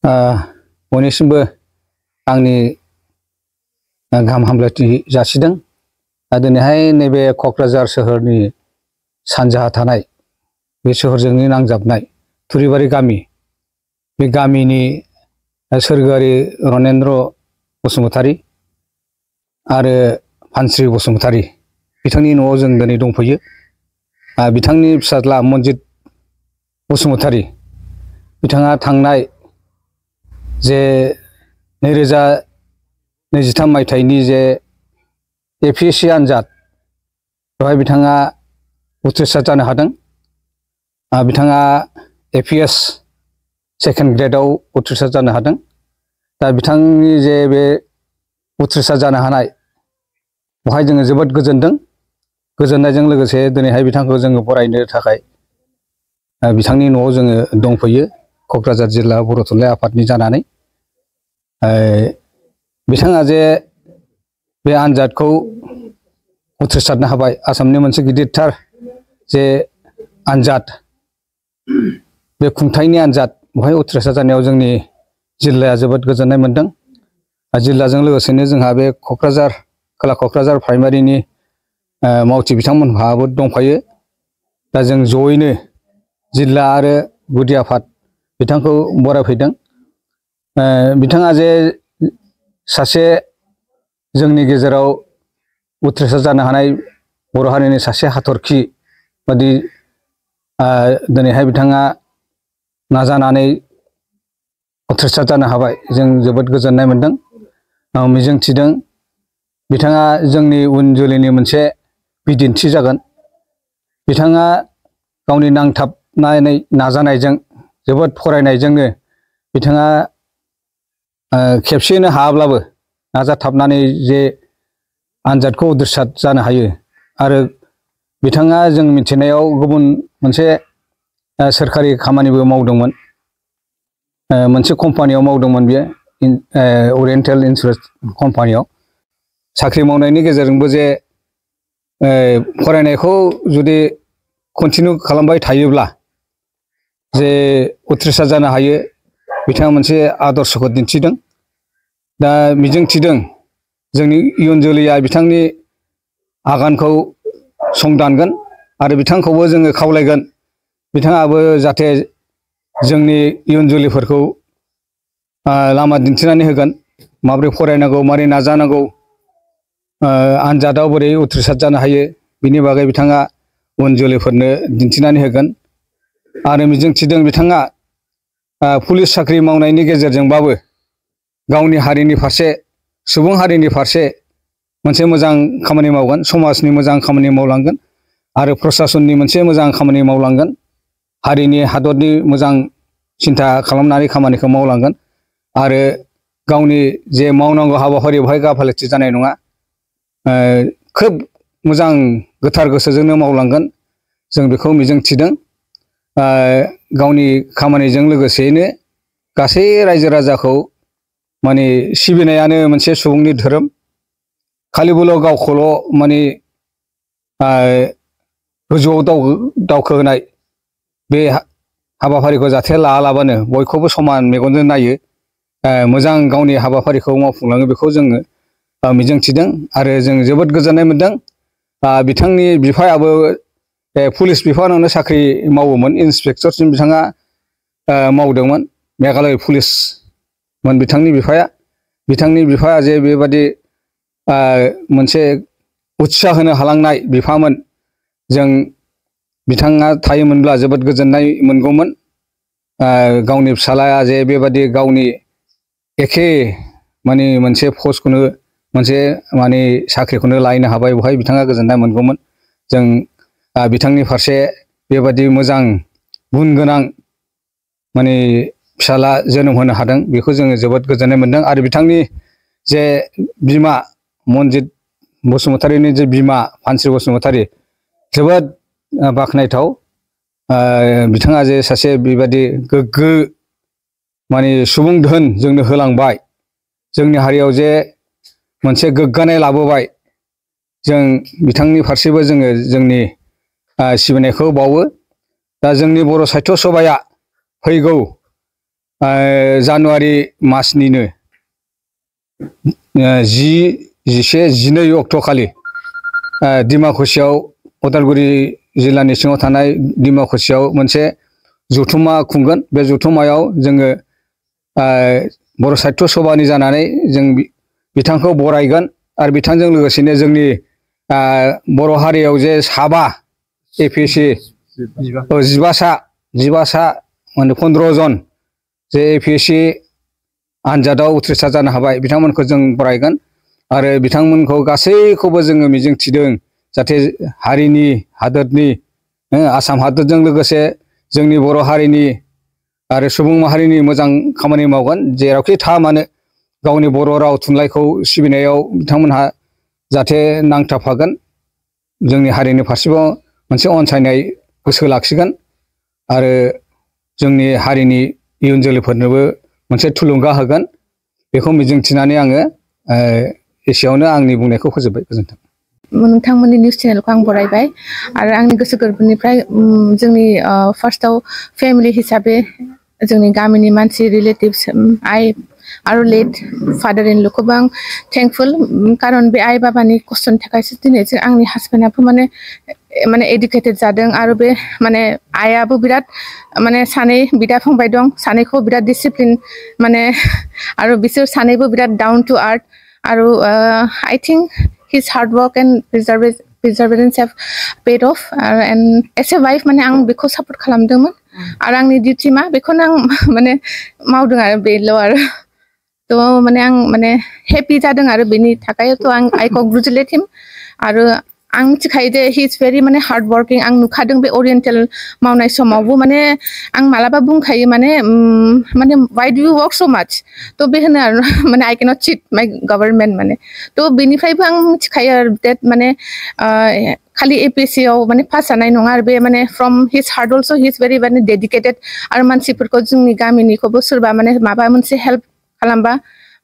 बयनिसिमबो आंनि गाहाम हामलायथि जासिदों। दिनैहाय नैबे क'क्राझार सोहोरनि सानजाहा थानाय बे सोहोरजोंनो नांजाबनाय थुरिबारि गामि, बे गामिनि सोरगोआरि रनेन्द्र बसुमतारी आरो फानस्रि बसुमतारी बिथांनि न'आव जों दिनै दंफैयो। बिथांनि फिसाज्ला मनजित बसुमतारी बिथाङा थांनाय जे 2023 मायथाइनि जे APSC आनजाद बेवहाय बिथाङा उथ्रिसार जानो हादों। बिथाङा APS सेकेन्ड ग्रेडआव उथ्रिसार जानो हादों। दा बिथांनि जे बे उथ्रिसार जानो हानाय बेवहाय जोङो जोबोद गोजोनदों। गोजोननायजों लोगोसे दिनैहाय बिथांखौ जोङो बरायनो थाखाय बिथांनि न'आव जोङो दंफैयो, क'क्राझार जिल्ला बर' थुनलाइ आफादनि जानानै। बिथाङा जे बे आनजादखौ उथ्रिसारनो हाबाय, आसामनि मोनसे गिदिरथार जे आनजाद, बे खुंथायनि आनजाद, बेवहाय उथ्रिसार जानायाव जोंनि जिल्लाया जोबोद गोजोननाय मोनदों। जिल्लाजों लोगोसेनो जोंहा बे क'क्राझार, खोला क'क्राझार प्राइमारिनि मावथि बिथांमोनहाबो दंफायो। दा जों जयैनो जिल्ला आरो गुदि आफाद बिथांखौ बरायफैदों। बिथाङा जे सासे जोंनि गेजेराव उथ्रिसार जानो हानाय बर' हारिनि सासे हाथरखि बादि दिनैहाय बिथाङा नाजानानै उथ्रिसार जानो हाबाय, जों जोबोद गोजोननाय मोनदों। मिजिंथिदों बिथाङा जोंनि उन जोलैनि मोनसे बिदिन्थि जागोन। बिथाङा गावनि नांथाबनानै नाजानायजों, जोबोद फरायनायजोंनो बिथाङा खेबसेयैनो हायाब्लाबो नाजाथाबनानै जे आनजादखौ उथ्रिसार जानो हायो। आरो बिथाङा जों मिथिनायाव गुबुन मोनसे सोरखारि खामानिबो मावदोंमोन, मोनसे कम्पानियाव मावदोंमोन बियो, अरियेन्टेल इन्सुरेन्स कम्पानियाव। साख्रि मावनायनि गेजेरजोंबो जे फरायनायखौ जुदि कन्टिनिउ खालामबाय थायोब्ला जे उथ्रिसार जानो हायो, बिथाङा मोनसे आदर्शखौ दिन्थिदों। दा मिजिंथिदों जोंनि इयुन जोलैया बिथांनि आगानखौ संदानगोन आरो बिथांखौबो जोङो खावलायगोन बिथाङाबो जाहाथे जोंनि इयुन जोलैफोरखौ लामा दिन्थिनानै होगोन, माबोरै फरायनांगौ, माबोरै नाजानांगौ, आनजादाव बोरै उथ्रिसार जानो हायो, बिनि बागै बिथाङा उन जोलैफोरनो दिन्थिनानै होगोन। आरो मिजिंथिदों बिथाङा पुलिस साख्रि मावनायनि गेजेरजोंबाबो गावनि हारिनि फारसे, सुबुं हारिनि फारसे मोनसे मोजां खामानि मावगोन, समाजनि मोजां खामानि मावलांगोन आरो प्रसासननि मोनसे मोजां खामानि मावलांगोन, हारिनि हादरनि मोजां सिन्था खालामनानै खामानिखौ मावलांगोन आरो गावनि जे मावनांगौ हाबाफारि बेवहाय गाफालथि जानाय नङा। खोब मोजां गोथार गोसोजोंनो मावलांगोन, जों बेखौ मिजिंथिदों। गावनि खामानिजों लोगोसेयैनो गासै रायजो राजाखौ माने सिबिनायानो मोनसे सुबुंनि धोरोम। खालिबोल' गावखौल' माने गोजौआव दावखोहोनाय बे हाबाफारिखौ जाहाथे लायालाबानो बयखौबो समान मेगनजों नायो, मोजां गावनि हाबाफारिखौ मावफुंलाङो, बेखौ जोङो मिजिंथिदों। आरो जों जोबोद गोजोननाय मोनदों बिथांनि बिफायाबो पुलिस बिफानावनो साख्रि मावोमोन, इन्सपेक्टरसिम बिथाङा मावदोंमोन, मेघालय पुलिसमोन बिथांनि बिफाया। बिथांनि बिफाया जे बेबादि मोनसे उत्साह होनो हालांनाय बिफामोन, जों बिथाङा थायोमोनब्ला जोबोद गोजोननाय मोनगौमोन। गावनि फिसालाया जे बेबादि गावनि एखे माने मोनसे पस्टखौनो, मोनसे माने साख्रिखौनो लाहैनो हाबाय, बेवहाय बिथाङा गोजोननाय मोनगौमोन। जों बिथांनि फारसे बेबादि मोजां गुन गोनां माने फिसाला जोनोम होनो हादों, बेखौ जोङो जोबोद गोजोननाय मोनदों। आरो बिथांनि जे बिमा मनजित बसुमतारीनि जे बिमा फानस्रि बसुमतारी, जोबोद बाख्नायथाव। बिथाङा जे सासे बेबादि गोग्गो माने सुबुं धोन जोंनो होलांबाय, जोंनि हारियाव जे मोनसे गोग्गानाय लाबोबाय, जों बिथांनि फारसेबो जोङो जोंनि सिबिनायखौ बावो। दा जोंनि बर' साहित्य सभाया फैगौ जानुवारि मासनिनो 10-12 अक्ट' खालि डिमाकुसियाव उदालगुरि जिल्लानि सिङाव थानाय डिमाकुसियाव मोनसे जथुम्मा खुंगोन। बे जथुम्मायाव जोङो बर' साहित्य सभानि जानानै जों बिथांखौ बरायगोन आरो बिथांजों लोगोसेनो जोंनि बर' हारियाव जे साबा APSC 15 माने 15 जन जे APSC आनजादाव उथ्रिसार जानो हाबाय बिथांमोनखौ जों बरायगोन आरो बिथांमोनखौ गासैखौबो जोङो मिजिंथिदों जाहाथे हारिनि हादोरनि आसाम हादोरजों लोगोसे जोंनि बर' हारिनि आरो सुबुं माहारिनि मोजां खामानि मावगोन जेरावखि थाया मानो गावनि बर' राव थुनलाइखौ सिबिनायाव बिथांमोनहा जाहाथे नांथाबफागोन जोंनि हारिनि फारसेबो मोनसे अनसायनाय गोसो लाखिगोन आरो जोंनि हारिनि इयुन जोलैफोरनोबो मोनसे थुलुंगा होगोन बेखौ मिजिंथिनानै आङो एसेयावनो आंनि बुंनायखौ फोजोबबाय। गोजोन्थों। नोंथांमोननि निउस चेनेलखौ आं बरायबाय आरो आंनि गोसो गोरबोनिफ्राय जोंनि फार्स्टआव फेमिलि हिसाबै जोंनि गामिनि मानसि रिलेटिभ्स आइ आरो लेट फादार इन ल'खौबो आं थेंकफुल खारन बे आइ बाबानि खस्थ'नि थाखायसो दिनै आंनि हासबेन्डआबो माने एडुकेटेड जादों आरो बे माने आइयाबो बिराद माने सानै बिदा फंबाय दं सानैखौ बिराद डिसिप्लिन माने आरो बिसोर सानैबो बिराद डाउन टू आर्थ आरो I think his hard work and perseverance have paid off and as a wife माने आं बेखौ सापर्ट खालामदोंमोन आरो आंनि डिउटि मा बेखौनो आं माने मावदों आरो बेल' आरो थ' माने आं माने हेपि जादों आरो बेनि थाखायथ' आइ कंग्रेचुलेट हिम आरो आं मिथिखायो जे हि इज भेरि माने हार्ड वर्किं आं नुखादों बे ओरिएन्टेल मावनाय समावबो माने आं मालाबा बुंखायो माने why do U work so माच थ' बे होनो आरो माने आई केनट चिट माइ गभर्नमेन्ट माने थ' बेनिफ्रायबो आं मिथिखायो आरो डेट माने खालि APSC आव माने पास जानाय नङा आरो बे माने from his heart also he is very माने डेडिकेटेड आरो मानसिफोरखौ जोंनि गामिनिखौबो सोरबा माने माबा मोनसे हेल्प खालामबा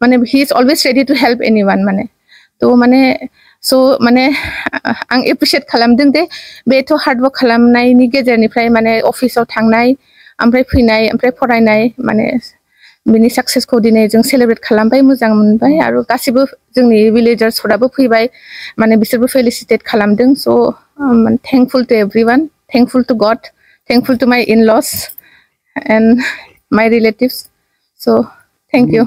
माने he is always ready to help anyone माने थ' माने स' माने आं एप्रिसियेट खालामदों दे बेथ' हार्डवर्क खालामनायनि गेजेरनिफ्राय माने अफिसाव थांनाय ओमफ्राय फैनाय ओमफ्राय फरायनाय माने बिनि साक्सेसखौ दिनै जों सेलेब्रेट खालामबाय मोजां मोनबाय आरो गासिबो जोंनि भिलेजार्सफोराबो फैबाय माने बिसोरबो फेलिसिटेट खालामदों so' thankful to everyone thankful to God thankful to my in laws and my relatives so' thank you.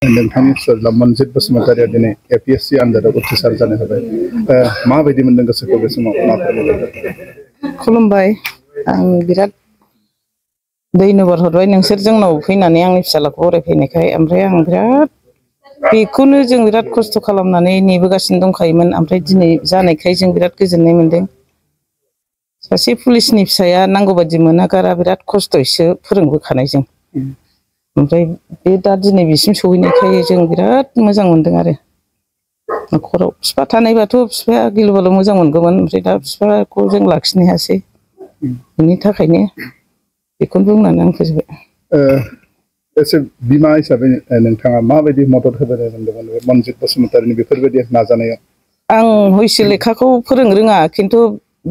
नोंथांनि फिसाज्ला मनजित बसुमतारिया दिनै APSC आनजादाव उथ्रिसार जानो हाबाय माबायदि मोनदों गोसोखौ बे समाव खुलुमबाय आं बिराद धन्यबाद हरबाय नोंसोर जोंनाव फैनानै आंनि फिसाज्लाखौ बरायफैनायखाय ओमफ्राय आं बिराद बेखौनो जों बिराद खस्थ' खालामनानै नेबोगासिनो दंखायोमोन ओमफ्राय दिनै जानायखाय जों बिराद गोजोननाय मोनदों सासे पुलिसनि फिसाया नांगौ बायदि मोनागारा बिराद खस्थ'यैसो फोरोंबोखानाय जों ओमफ्राय बे दा दिनै बिसिम सहैनायखाय जों बिराद मोजां मोनदों आरो न'खराव बिफा थानायबाथ' बिफाया गिलुबालु मोजां मोनगौमोन ओमफ्राय दा बिफाखौ जों लाखिनो हायासै बेनि थाखायनो बेखौनो बुंनानै आं फोजोबबाय। एसे बिमा हिसाबै नोंथाङा माबायदि मदद होबोनो मोनदोंमोन मनजित बसुमतारिनि बेफोरबायदि नाजानायाव? आं हयसे लेखाखौ फोरोंनो रोङा खिन्थु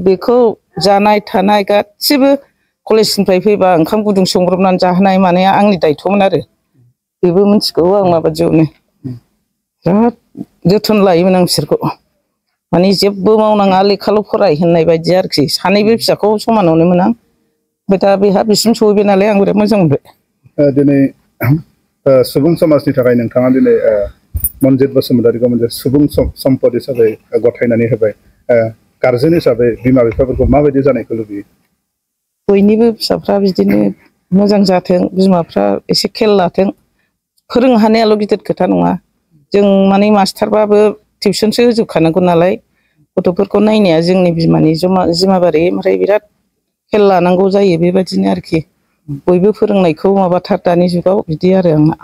बेखौ जानाय थानाय गासिबो कलेजनिफ्राय फैबा ओंखाम गुदुं संब्रबनानै जाहोनाय मानाया आंनि दायथ'मोन आरो बेबो मिथिगौ आं माबादियावनो बिराद जोथोन लायोमोन आं बिसोरखौ माने जेबो मावनाङा लेखाल' फराय होननाय बायदि आरोखि सानैबो फिसाखौ समानावनोमोन आं ओमफ्राय दा बेहा बिसिम सहैबाय नालाय आं बिराद मोजां मोनबाय। दिनै सुबुं समाजनि थाखाय नोंथाङा दिनै मनजित बसुमतारिखौ मोनसे सुबुं सम्पद हिसाबै गथायनानै होबाय गारजेन हिसाबै बिमा बिफाफोरखौ माबायदि जानायखौ लुबैयो? बयनिबो फिसाफ्रा बिदिनो मोजां जाथों बिमाफ्रा एसे खेल लाथों फोरोंनो हानायाल' गिदिर खोथा नङा जों माने मास्टारबाबो टिउसनसो होजोबखानांगौ नालाय गथ'फोरखौ नायनाया जोंनि बिमानि जिम्माबारि ओमफ्राय बिराद खेल लानांगौ जायो बेबायदिनो आरोखि बयबो फोरोंनायखौ माबाथार दानि जुगाव बिदि आरो आंना